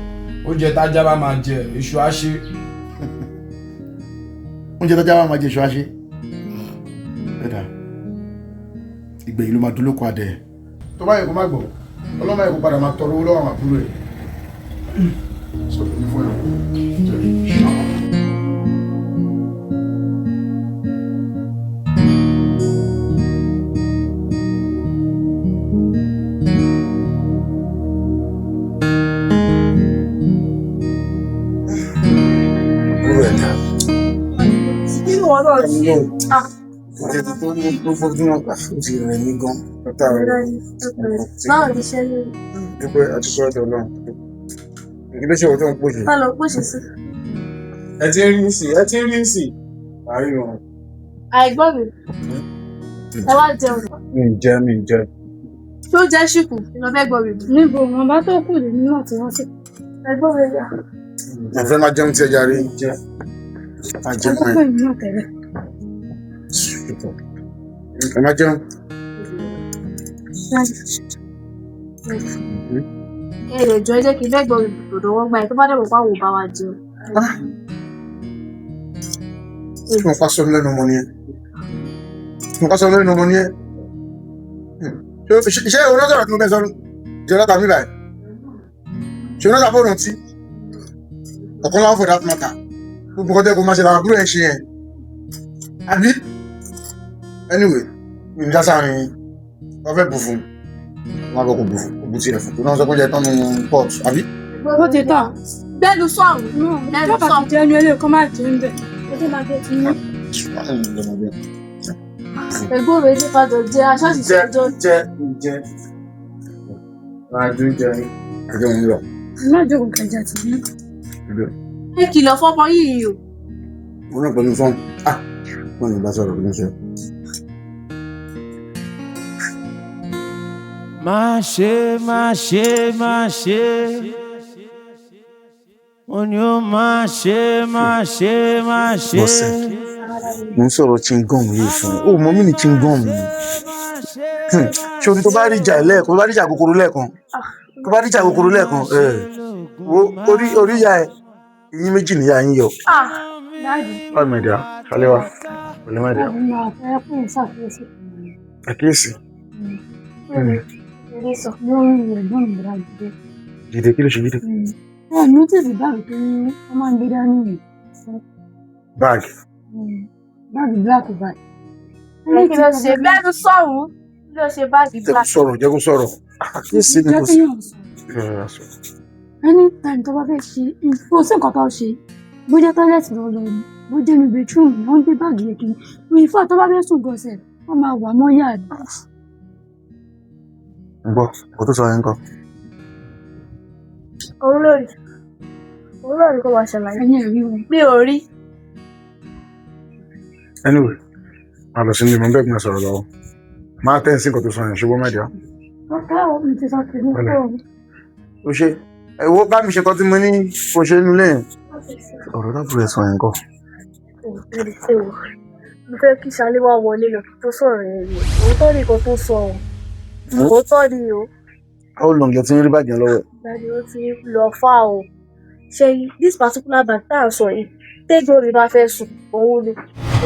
Oúnjẹ tájá bá máa jẹ, èṣù á ṣe. Oúnjẹ tájá bá máa jẹ, èṣù á ṣe. Ẹ̀dá ìgbẹ̀yìn ló máa dúró kó adẹ. Tó bá yẹ kó má gbọ́, Ọlọ́mọ yẹ kó padà máa tọrọ owó lọ́wọ́ àwọn àbúrò ẹ̀. Sọ fún mi fún ẹ o. Kúrò ẹ̀dá. Kí ni wọn náà ṣe? Ah, Ìjọba tó ní gbogbo tí wọ́n kà ó ti rẹ̀ mí gan. Látàárọ̀. Báwo ni iṣẹ́ lórí? Dúpẹ́ àti sọ́ọ̀dọ̀ Ọlọ́run. Kí ló ṣe òun tó ń pòṣè? Ká lọ pòṣè sí. Ẹ ti ń rí sí, ẹ ti ń rí sí. Àárín wọn. Àìgbọ́n mi, ẹ wá jẹun. Mi ì jẹ, mi ì jẹ. Tó jẹ́ ṣìkù, lọ fẹ́ gbọ́ mi. Níbo wọn bá tó kù lèmi náà tí wọ́n sì. Ẹ̀gbọ́n mi yà. Mo fẹ́ máa jẹun tí ẹ jàre. Jẹ. Máa jẹun Ọkọ ẹ. èmi náà tẹ́lẹ̀. Ẹ máa jẹun. Ẹ lè jọ, ẹ jẹ́ kí n fẹ́ gbọ́ mi dòdò wọ́n gbà ẹ̀ tó bá dẹ̀ mọ̀ pé àwọn ò bá wa jẹun. Tí mo pa sọ lẹ́nu ọmọ ni ẹ. Tí mo pa sọ lẹ́nu ọmọ ni ẹ. Ṣé òun náà sọ̀rọ̀ tí mo fẹ́ sọ jẹ́ lọ́ta mi báyìí? Ṣé òun náà sàbọ̀ rántí? Ọ̀kan láwọn for that matter. Gbogbo nǹkan tẹ́ kó máa ṣe làwọn àbúrò ẹ̀ ṣe yẹn. Àbí? Anyway, mi ní dá sáàrin yín. Wọ́n fẹ́ bù fún. Wọ́n á bọ̀ kó bù fún. Kó bù tiẹ̀ fún. Kó náà sọ pé ó jẹ tán nínú pot. Àbí? Ó ti tán. Bẹ́ẹ̀ni sọ̀rọ̀. Bẹ́ẹ̀ni Tó bá sọ̀rọ̀. ti jẹun eléyìí kó má jẹun bẹ́ẹ̀. Ó tó máa jẹ ti yín. Ẹ̀gbọ́n mi ní padà jẹ aṣáṣìṣe ọjọ́. Jẹ jẹ. Máa dún jẹ ní. Àjọ ń lọ. Má jókòó kẹjẹ ti yín. Ẹ kìlọ̀ fọ́mọ yìí o. Mo náà pẹ̀lú fọ́ọ̀mù. Ah! Wọ́n ní bá sọ̀rọ̀ ló ń ṣe. Má ṣe, má ṣe, má ṣe. Mo ní ó má ṣe, má ṣe, má ṣe. Bọ́sẹ̀, mo ń sọ̀rọ̀ chewing-gum yìí fún ẹ. Ó mọ mí ní chewing-gum ni. Ṣé o ní tó bá rí ìjà lẹ́ẹ̀kan, tó bá rí ìjà kòkòrò lẹ́ẹ̀kan, tó bá rí ìjà kòkòrò lẹ́ẹ̀kan, ẹ̀ wo orí orí ìyá ẹ, eyín méjì níyà yín yọ. Ah! Dáàdì, Báwo ni ìdá? Ṣálẹ́ wa, pẹ̀lú má ìdá. mo máa fẹ́ fún ìṣàkíyèsí. Àkíyèsí. Lórí ẹ̀gbọ́n mi Rájídé. Jìde, kí ló ṣe Jídé? Ẹ notice báàgì tó ní wọ́n máa ń gbé dání yìí. Báàgì. Báàgì black bag. Ẹ kí ló ṣe bẹ́ẹ̀ni sọ̀rọ̀? Kí ló ṣe báàgì Jẹ́ kó black? sọ̀rọ̀, jẹ́ kó sọ̀rọ̀. Àkíyèsí ni Jẹ́ kò kí sí. yàn sọ. Anytime tó bá fẹ́ ṣe, kò sí nǹkan tó ṣe. Bó jẹ́ tọ́lẹ̀tì lọ lọ ni, bó jẹ́ inú bedroom ni, wọ́n ń gbé báàgì yẹn kiri. In fact, tó bá fẹ́ sùn gan-an, wọ́n máa wà mọ́ yàrá. Ń gbọ́, kò tó sọ yẹn kọ́. Òun lórí. Òun lórí kó máa ṣàlàyé. Ẹ̀yin ẹ̀ rí wọn. Mi ò rí. Anyway, máa lọ sí ilé, mo ń bẹ́ẹ̀ gbọ́n sọ̀rọ̀ lọ́wọ́. Máa tẹ́ sí nǹkan tó sọ yẹn, ṣùgbọ́n má dìá. Ọ̀gá ò mi ti sọ tèmi Pẹ̀lẹ́. fún ọ. Ó ṣe, ẹ wo bá mi ṣe nǹkan tí mo ní kò ṣe nílé yẹn. Ọ̀rọ̀ dábùrù ẹ̀ sọ yẹn kọ́. Mo fẹ́ kí Ṣalé wá wọlé lọ tó sọ̀rọ̀ yẹn ni. Òótọ́ ni nǹkan tó sọ o. Òótọ́ ni o. How long lẹ ti ń rí bàjẹ́ lọ́wọ́ ẹ̀? Daddy, ó ti ń lọ fà o. Ṣé this particular bag tá à ń sọ yìí, tẹ́gbọ́n mi bá fẹ́ sùn, òun ni.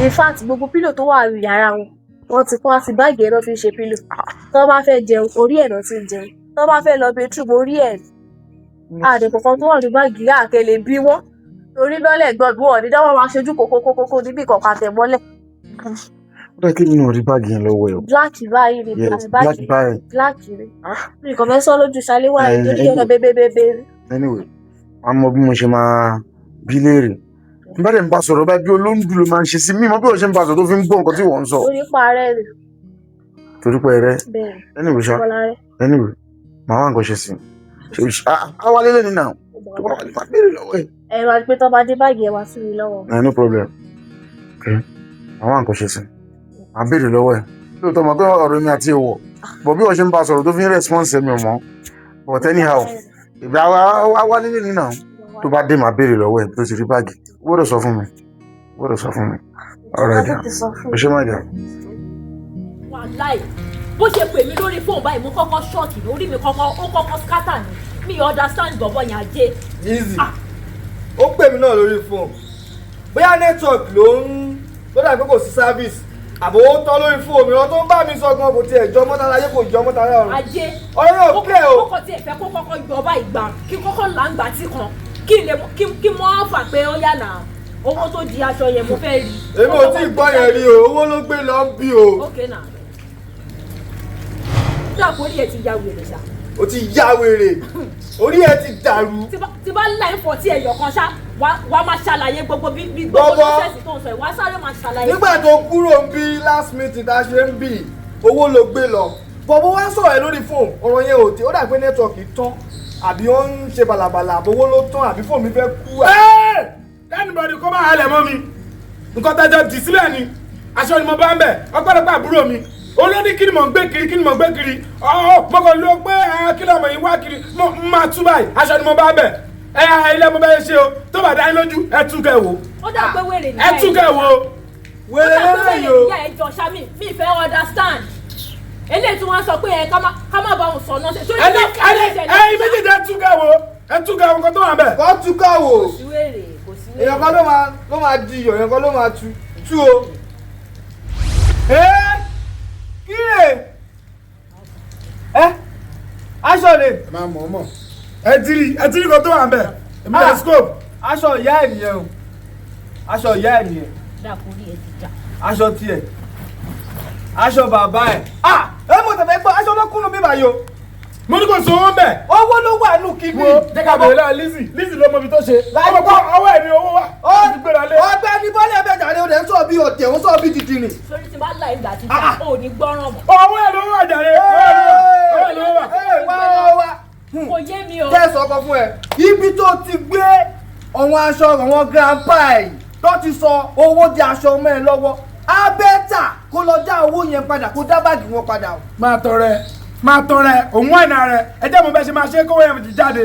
In fact, gbogbo pílò tó wà ní yàrá wọn, wọ́n ti kó àti báàgì ẹ̀ náà fi ń ṣe pílò. Tọ́ bá fẹ́ jẹun, orí ẹ̀ náà ti ń jẹun. Tọ́ bá fẹ́ lọ bedroom, orí ẹ̀. Àdè kọ̀ọ̀kan tó wà ní báàgì yá àkẹlẹ̀ bí wọ́n. Torí lọ́lẹ̀ gbọ́n bí wọ́n ní dáwọ́ máa ṣojú kókókókó níbi ìkọ̀kọ̀ àtẹ̀mọ́lẹ̀. Ó dà kí mi náà rí báàgì yẹn lọ́wọ́ ẹ̀ o. Black báyìí ni. Yes, black báyìí. Black ni. Mi kàn fẹ́ sọ lójú Ṣalé wá Eh, nítorí kẹ́kẹ́ bébébébé. Anyway, wàá mọ bí mo ṣe máa bí léèrè. N bá dẹ̀ ń bá sọ̀rọ̀ báyìí, bí olóńdù ló máa ń ṣe sí mi, mọ bí wọ́n ṣe ń bá sọ̀rọ̀ tó fi ń gbọ́ nǹkan tí wọ́n ń sọ. Onípa rẹ̀ ni. Torí pé ẹrẹ. Bẹ́ẹ̀. Anyway ṣá. Bọ́lá rẹ̀. Anyway, màá wá nǹkan ṣe sí i. Ṣé a wálé lẹ́nu náà? Tó bá wálé, máa béèrè lọ́wọ́ ẹ̀. Ẹ wá pé tó bá dé báàgì ẹ wá sí mi lọ́wọ́. No, no problem. Okay. Màá wá nǹkan ṣe sí i. Màá béèrè lọ́wọ́ ẹ̀. Lóòótọ́ mọ̀ pé ọ̀rọ̀ mi àti ìwọ̀. Bọ̀ bí wọ́n ṣe ń bá a sọ̀rọ̀ tó fi ń response mi ò mọ̀. But anyhow, ìgbà wa wálé lẹ́nu náà. Tó bá dé, màá béèrè lọ́wọ́ ẹ̀ bí ó ti rí báàgì. Ó gbọ́dọ̀ sọ fún mi. Ó gbọ́dọ̀ sọ fún mi. All right, dear. O ṣé, my dear. Wàláì, bó ṣe pè mí lórí fóònù báyìí, mo kọ́kọ́ shock ní orí mi, kọ́kọ́ ó kọ́kọ́ scatter ni. Mi understand bọ̀bọ̀ yẹn, ajé. Easy. Ó pè mí náà lórí fóònù, bóyá network ló ń ló dàbí pé kò sí service àbò ó tán lórí fóònù mi. Ọ̀rọ̀ tó ń bá mi sọ gan kò tiẹ̀ jọ mọ́tara ayé, kò jọ mọ́tara ọ̀run. Ajé. Ọ̀rọ̀ yóò clear o. Ó kọ́ tiẹ̀ fẹ́ kó kọ́kọ́ yọ báyìí gbà kí kọ́kọ́ là ń gbà tí kan kí n lè kí mọ́ fà pé ó yà nà owó tó di aṣọ yẹn mo fẹ́ rí. Èmi ò tí ì gbọ́ yẹn rí o. Owó ló gbé lọ ń bí o. Ok na dàpọ̀ orí ẹ̀ ti ya wèrè ṣá. O ti ya wèrè, orí ẹ ti dàrú. Tí bá láì fọ tí ẹyọ kan ṣá, wàá máa ṣàlàyé gbogbo bí gbogbo Bọ́bọ́. lọ́sẹ̀sì tó ń sọ yìí, wàá sáré máa ṣàlàyé. Nígbà tó kúrò ń bí last meeting tá a ṣe ń bì, owó ló gbé lọ. Bọ̀bọ̀ wá sọ̀rọ̀ ẹ lórí fóònù, ọ̀rọ̀ yẹn ò tí ó dà pé network tán àbí ó ń ṣe bàlàbàlà, àbí owó ló tán, àbí fóònù mi fẹ́ kú. Kẹ́nìbọ̀dì kó máa halẹ̀ mọ́ mi. Nǹkan tájọ dì sílẹ̀ ni aṣọ ni mo bá ń bẹ̀. Ọpẹ́lọpẹ́ àbúrò mi olóní kí ni mò ń gbé kiri, kí ni mò ń gbé kiri. Ọ̀ mo kàn ló pé kí lọ́mọ yìí wá kiri, mo máa tú báyìí, aṣọ ni mo bá ń bẹ̀. Ẹ ilé mo bá yẹ ṣe o, tó bá dá yín lójú, ẹ tú kẹ́ wò. Ó dà pé wèrè ní Ẹ tú kẹ́ wò. Wèrè lélẹ̀ yìí o. Ìyá ẹ jọ ṣá, mi fẹ́ understand eléyìí tí wọ́n sọ pé ẹ ká má bá òun sọ náà ṣe. Ẹni ẹni ẹyin méjèèjì, ẹ tú kẹ́ wò, ẹ tú kẹ́ wò nǹkan tó wà ń bẹ̀. Wọ́n tú kẹ́ wò. Kò sí wèrè, kò sí wèrè. Èèyàn kan ló máa di iyọ̀, èèyàn kan ló máa tú tú o. Ẹ́ kíre ẹ aṣọ lè. Ẹ máa mọ̀ ọ́ mọ̀, ẹ ti rí, ẹ ti rí nǹkan tó wà ń bẹ̀. Èmi lè scope. Aṣọ ìyá ẹ̀ nìyẹn o, aṣọ ìyá ẹ̀ nìyẹn. Dàpọ̀ orí ẹ ti jà. Aṣọ tiẹ̀, aṣọ bàbá ẹ̀. Ah, ẹ mo tẹ̀fẹ́ gbọ́, aṣọ ló kúnnú bíbá yìí o. Mo ní kò sọ owó bẹ̀. Owó ló wà nù kíní. Wo jẹ́ ká bẹ̀rẹ̀ lọ́wọ́ Lizzy. Lizzy ló mọ ibi tó ṣe. Ọmọ pé ọwọ́ ẹ̀ ní owó wà. Ó ti gbéra lé. Ọ̀gbẹ́ni bọ́lá ẹ̀bẹ̀ jàre, o lè ń sọ bí ọ̀tẹ̀, o ń sọ bí dìdìrìn. Sórí tí bá láì gbà tí jà, ò ní gbọ́ràn mọ́. Ọwọ́ ẹ̀ ló wà jàre. Ọwọ́ ẹ̀ ló wà. Wá wá wá. Kò yé mi o. Tẹ̀sán ọkọ fún ẹ, ibi tó ti gbé àwọn aṣọ àwọn grandpa ẹ̀ tó ti sọ owó di aṣọ ọmọ ẹ lọ́wọ́, abẹ́tà kó lọ dá owó yẹn padà, kó dá báàgì wọn padà o. Máa tọrẹ, máa tọrẹ òun àìná rẹ. Ẹ jẹ́ mo bẹ́ ṣe máa ṣe kówó yẹn fi jáde.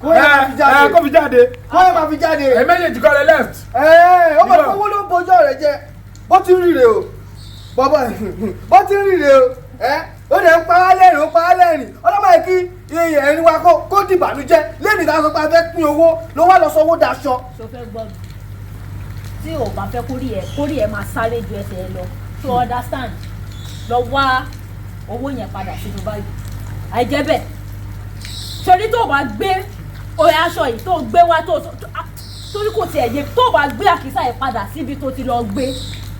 Kó yẹn máa fi jáde. Ẹ kó fi jáde. Kó yẹn máa fi jáde. Ẹ méjèèjì kọ́ lẹ left. Ẹ ó mọ̀ pé owó ló ń bójú ọ̀rẹ́ jẹ. Bó ti ń rírè o bọ́bọ́, bó ti ń rírè o. Ẹ ó dẹ̀ ń pa á lẹ́rìn, ó pa á lẹ́rìn. Ọlọ́mọ yìí kí iye ẹ̀rín wa kó dìbànújẹ́ lẹ́yìn tá a sọ pé a fẹ́ pín owó ló wá lọ sanwó daṣọ. Ṣo fẹ́ gbọ́ mi? Tí o bá fẹ́ kórìí ẹ máa sáré ju ẹsẹ̀ ẹ lọ, to understand, lọ wá owó yẹn padà sínú báyìí. Àìjẹ́ bẹ́ẹ̀, torí tó o bá gbé oye aṣọ yìí tó o gbé wá tó torí kò tiẹ̀ yé, tó o bá gbé àkísà yẹn padà síbi tó ti lọ gbé,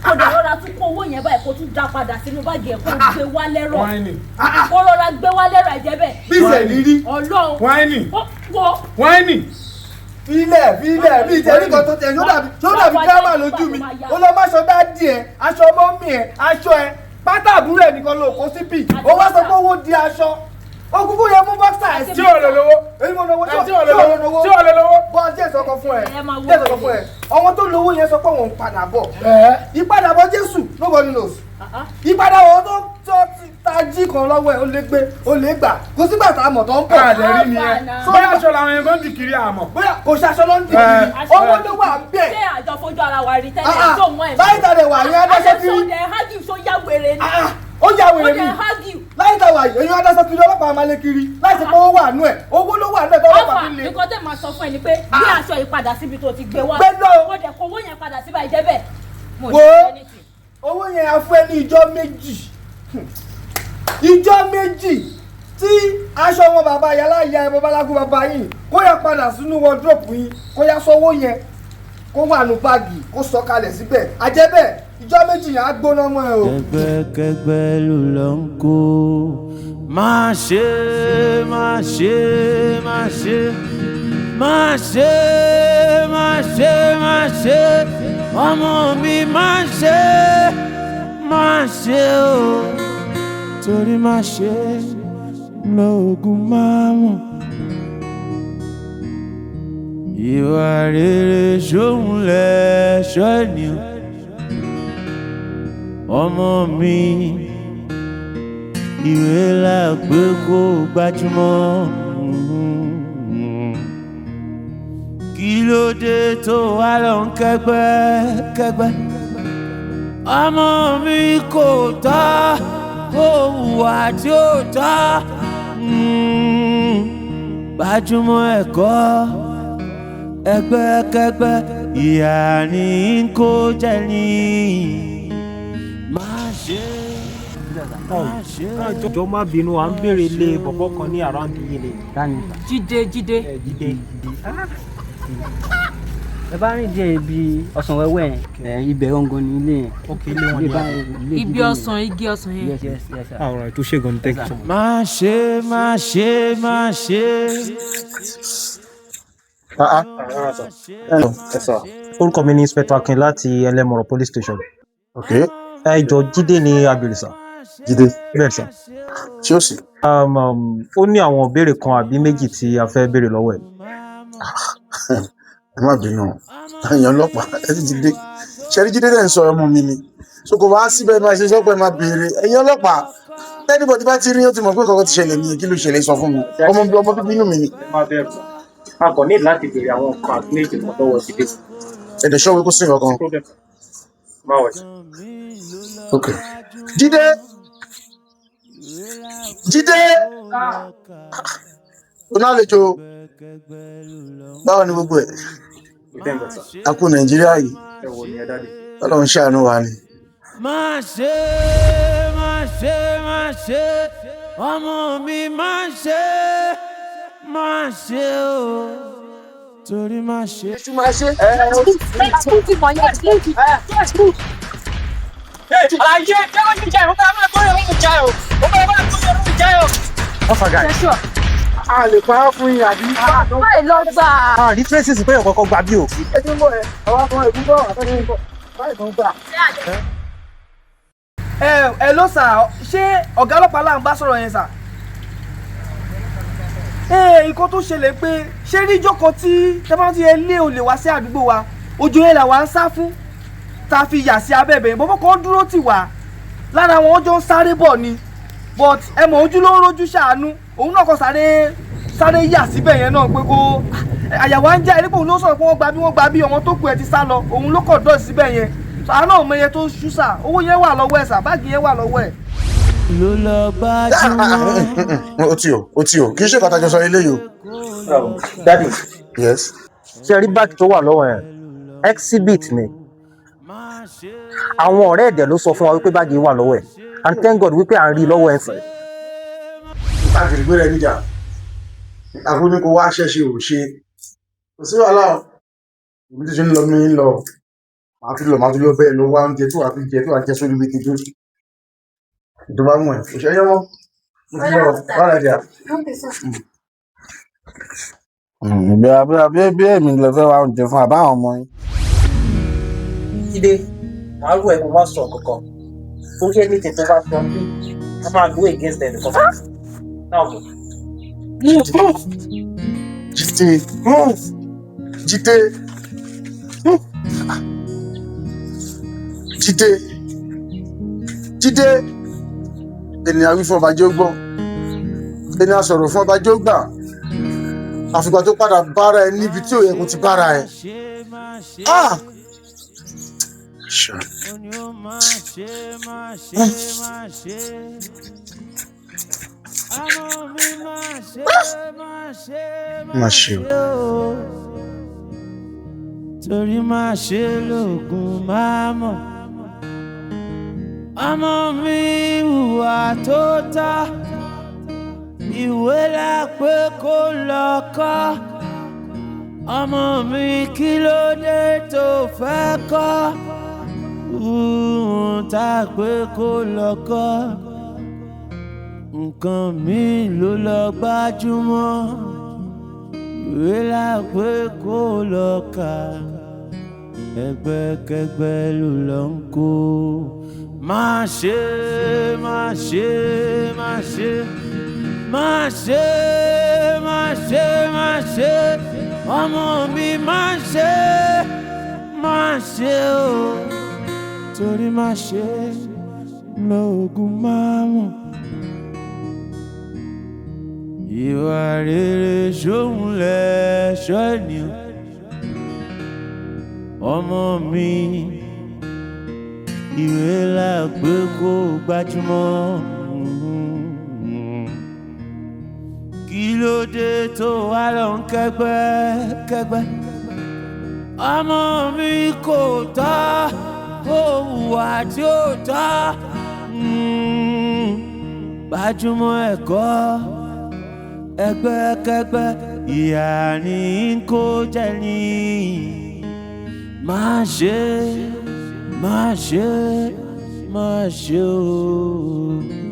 kó dẹ̀ rọra tún kó owó yẹn báyìí, kó tún dá padà sínú báàgì ẹ̀, kó gbé wá lẹ́rọ̀, kó rọra gbé wá lẹ́rọ̀. Àìjẹ́ bẹ́ẹ̀. Bí ìṣẹ̀lí rí. Ọlọ́run. Wáìnì. Wọ́. Wáìnì. Filẹ̀ filẹ̀, bí ìtẹ̀rí kan tó tẹ̀ ṣó dàbí dírámà lójú mi. Ó lọ máṣọ dádì ẹ̀, aṣọ mọ́mì ẹ̀, aṣọ ẹ̀, pátá àbúrò ẹ̀ nìkan ló kó síbì. Ó wá sọ pé owó di aṣọ. Ó kúkú yẹ mú bọ́ksà ẹ̀. Tí ò lè lówó. Èyí mo lówó. Tí ò lè lówó. Tí ò lè lówó. Bọ́ jẹ́ ìsọkọ fún ẹ, jẹ́ ìsọkọ fún ẹ. Ọmọ tó lówó yẹn sọ pé òun padà bọ̀. Ìpadàbọ̀ Jésù, nobody knows. Ìpadàbọ̀ tó ti tají kan lọ́wọ́ ẹ̀, ó lè gbé, ó lè gbà, kò sígbà tá a mọ̀ tó ń bọ̀. Káàdì rí nìyẹn. Bóyá aṣọ làwọn yẹn kan dì kiri àmọ́. Bóyá kò ṣaṣọ ló ń dì kiri, owó ló wà ń bẹ̀. Ṣé àjọ fojú ara wa rí tẹ́lẹ̀ tó wọ́n ẹ̀. Láyé tàdé wà yẹn adáṣọ́ kiri. Àṣẹ sọ hágìw sọ yá wèrè ni. Ó yá wèrè mi. Ó dẹ̀ hágìw. Láyé tàdé wà yẹn adáṣọ́ kiri, ọlọ́pàá máa lé kiri láì sí pé owó wà nú ẹ̀, owó ló wà nú ẹ̀ tó ọlọ́pàá fi lé. Nǹkan tẹ́ máa sọ fún ẹ ni pé gbé aṣọ yìí padà síbi tó ti gbé wá. Gbé lọ. Ó dẹ̀ kó owó yẹn padà síbi àìjẹ́ bẹ́ẹ̀. Wo, owó yẹn a fún ẹ ní ìjọ méjì, ìjọ méjì tí aṣọ wọn bàbá yàrá ìyá ẹ babaláku bàbá yìí kó yà padà sínú wọdúrópù yín, kó yà sọwọ́ yẹn kó wà nù báàgì, kó sọ kalẹ̀ síbẹ̀. Àjẹbẹ́ ìjọ méjì yẹn á gbóná mọ́ ẹ o. Kẹ́gbẹ́kẹ́gbẹ́ ló lọ ń kó. Má ṣe, má ṣe, má ṣe, má ṣe, má ṣe, má ṣe, ọmọ mi, má ṣe, má ṣe o. Torí má ṣe lóògùn máa mọ̀. Ìwà rere ṣóhun lẹ̀ṣọ́ ènìyàn. Ọmọ mi, ìwé là pé kó gbajúmọ̀. Kí ló dé tó wá lọ ń kẹ́gbẹ́ kẹ́gbẹ́? Ọmọ mi, kò tọ́ kó hùwà tí ó tọ́. Gbajúmọ̀ ẹ̀kọ́, ẹgbẹ́kẹ́gbẹ́ ìyá ni kò jẹ́ ní. Má ṣe, má ṣe. Jọ, má bínú, à ń béèrè ilé bọ̀bọ̀ kan ní around yìí ni. Jíde, Jíde. Jíde. Ẹ bá rìn díẹ̀, ibi ọsàn wẹ́wẹ́ yẹn, ibẹ̀ gangan ni ilé yẹn. Ok, ilé wọn ni. Ibi ọsàn, igi ọsàn yẹn. Yes, sir. All right, tó ṣe gan ni, thank you so much. Má ṣe, má ṣe, má ṣe. Yes, sir. Orúkọ mi ni Inspector Akin láti Ẹlẹ́mọ̀rọ̀ police station. Ok. Ẹ jọ, Jíde ni agbèrè sir. Jíde. Bẹ́ẹ̀ sir. Ṣé ó sì? Ó ní àwọn ìbéèrè kan àbí méjì tí a fẹ́ béèrè lọ́wọ́ ẹ̀. Ẹ má bínú, èèyàn ọlọ́pàá ẹ ti dé. Ṣẹ́rí, Jíde dẹ̀ ń sọ ọmọ mi ni, so kò bá síbẹ̀ máa ṣe sọ pé máa béèrè. Ẹ̀yin ọlọ́pàá, anybody bá ti rí, ó ti mọ̀ pé kọ̀ọ̀kan ti ṣẹlẹ̀ nìyẹn. Kí ló ṣẹlẹ̀? Sọ fún mi, ọmọ ọmọ bíbí inú mi ni. Ẹ má bẹ̀rù sir. A kàn ní láti béèrè àwọn nǹkan àbí méjì kan lọ́wọ́ Jíde. Ẹ̀dẹ̀ ṣọ́wé kó sí nǹkan kan. Problem. Má wọ̀ sí. Ok, Jíde, Jíde, onálejò, báwo ni gbogbo ẹ̀? We thank God, sir. A kú Nàìjíríà yìí. Ẹ wo ni ẹ dáadé. Ọlọ́run ṣàánú wa ni. Má ṣe, má ṣe, má ṣe, ọmọ mi, má ṣe, má ṣe o, torí má ṣe. Èṣù máa ṣe. Àlàyé jẹ́wọ́ jíjẹ, mo fẹ́ máa kórè oúnjẹ jẹ o, mo fẹ́ máa kórè oúnjẹ jẹ o. Ọfà guy. A lè pa á fún yín àbí. Báyìí lọ gbà. A rí traces pé ọ̀kọ̀ọ̀kan gbà bí o. Ẹ ti ń bọ̀, ẹ àwọn ọmọ ẹ̀kú bọ̀, àtọ́jú ń bọ̀ báyìí kan gbà. Ẹ ẹ ló sir, ṣé ọ̀gá ọlọ́pàá là ń bá sọ̀rọ̀ yẹn sir? Ẹ nǹkan tó ṣẹlẹ̀ pé ṣé ríjọ́ kan tí tẹ́fọ́n ti lé olè wá sí àdúgbò wa, ojú yẹn là wá ń sá fún, tá a fi yà sí abẹ́ ibẹ̀ yẹn. Bọ́bọ́ kan dúró tì wá lára wọn, jọ ń sáré bọ̀ ni, but ẹ mọ̀, ojú ló ń rojú ṣàánú, òun náà kàn sáré sáré yà síbẹ̀ yẹn náà pé kó àyàwó à ń jẹ́ ẹni pé òun ló sọ̀rọ̀ pé wọ́n gba bí, wọ́n gba bí, ọmọ tó kù ẹ ti sá lọ, òun ló kàn dọ̀ síbẹ̀ yẹn. Àánú ọmọ yẹn tó ṣú sir, owó yẹn wà lọ́wọ́ ẹ̀ sir, báàgì yẹn wà lọ́wọ́ ẹ̀. Ló lọ gbájúmọ́. Ó ti o, ó ti o, kì í ṣe kàtàjọ sọ eléyìí o. Daddy. Yes. Ṣé ẹ rí báàgì tó wà lọ́wọ́ yẹn? Exhibit ni. Àwọn ọ̀rẹ́ ẹ̀dẹ̀ ló sọ fún wa wípé báàgì wà lọ́wọ́ ẹ̀, and thank God wípé à ń rí i lọ́wọ́ ẹ̀ sìn. Káàkiri gbé rẹ níjà, àfúní kò wá ṣẹ̀ṣẹ̀ ò ṣe, kò sí wàhálà o. Èmi tó ṣe ń lọ, mi ń lọ, màá tún lọ bẹ́ẹ̀ lọ wá oúnjẹ tí wàá fi jẹ, tí wàá jẹ sórí ibi kejì tó bá mú ẹ kò ṣe é yẹmọ. Mo ti lọ wàhálà díà. Bí èmi lè fẹ́ wá oúnjẹ fún àbáwọn ọmọ yín. Jídé, màá rú ẹ kó má sọ kankan. Torí anything tó bá sọ bí, a máa go against them nìkan. Now go. Jídé, move, Jídé, Jídé, Jídé. Ènìyàn wí fún ọba jẹ́ ó gbọ́, ènìyàn sọ̀rọ̀ fún ọba jẹ́ ó gbà, àfìgbà tó padà bára ẹ níbi tí ò yẹ kó ti bára ẹ. Ah! Sure. Má ṣe, má ṣe, má ṣe. Ọmọ mi, má ṣe, má ṣe, Má ṣe o. o. Torí má ṣe lóògùn má mọ̀. Ọmọ mi, hùwà tó tọ́. Ìwé la pé kó lọ kọ́. Ọmọ mi, kí ló dé tó fẹ́ kọ́? Ohun tá a pé kó lọ kọ́. Nǹkan mi ló lọ gbájúmọ́. Ìwé la pé kó lọ kà. Ẹgbẹ́kẹ́gbẹ́ ló lọ ń kó. Má ṣe, má ṣe, má ṣe, má ṣe, má ṣe, má ṣe, ọmọ mi, má ṣe, má ṣe o, torí má ṣe lóògùn máa mọ̀. Ìwà rere ṣóhun lẹ̀ṣọ́ ènìyàn. Ọmọ mi, ìwé là pé kó gbajúmọ̀. Kí ló dé tó wá lọ ń kẹ́gbẹ́ kẹ́gbẹ́? Ọmọ mi, kò tọ́ kó hùwà tí ó tọ́. Gbajúmọ̀ ẹ̀kọ́, ẹgbẹ́kẹ́gbẹ́ ìyá ni kò jẹ́ ní. Má ṣe, má ṣe, má ṣe o.